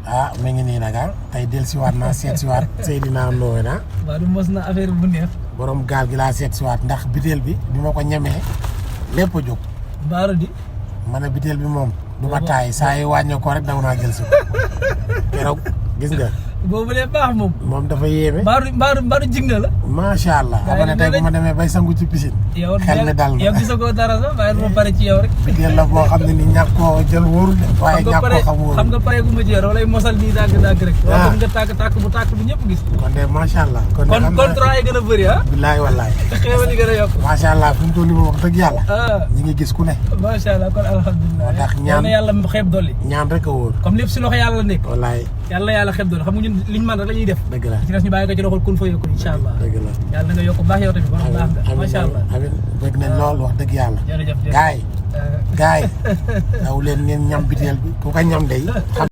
ah mi ngi nii nag tey dellusiwaat naa seet siwaat Seydina Ndoye na. waaw du mos na affaire bu neex. borom gaal gi laa seet siwaat ndax biteel bi bi ma ko ñemee lépp a jóg. Baaru di. ma ne biteel bi moom. du ma taay saa yi wàññi ko rek daw naa jël si keroog gis nga. boobu de baax moom. moom dafa yéeme. mbaaru jig na la. macha allah xam nga ne tey bu ma demee bay sangu ci piscine. xel mi dal na yow gisagoo dara sax waaye dama pare ci yow rek. biteel la boo xam ne ni ñàkk koo jël wóorul de. waaye ñàkk koo xam wóorul xam nga pare gu ma ci yow wala mosal nii dàgg rek. waaw nga tàkk bu ñëpp gis. kon de macha allah. kon contrat yi gën a bëri ah. bilaay wallaay. xéewal yi gën a yokk. macha allah fi mu toll nii moom wax dëgg yàlla. ñi ngi gis ku ne. macha allah kon alhamdulilah. moo tax ñaan yàlla xeeb dolli. ñaan rek a wóor. comme lépp si loxo yàlla la nekk. wallaay. yàlla xeeb dolli xam nga ñun liñ mën rek la ñuy def. dëgg la ci des ñu bàyyi ko ci loxol kun fa yokku incha allah. dëgg la yàlla na nga yokk baax yow tamit borom baax nga macha allah. amiin bëgg nañ lool wax dëgg yàlla. jërëjëf gaay daw leen ngeen ñam biteel bi ku ko ñam day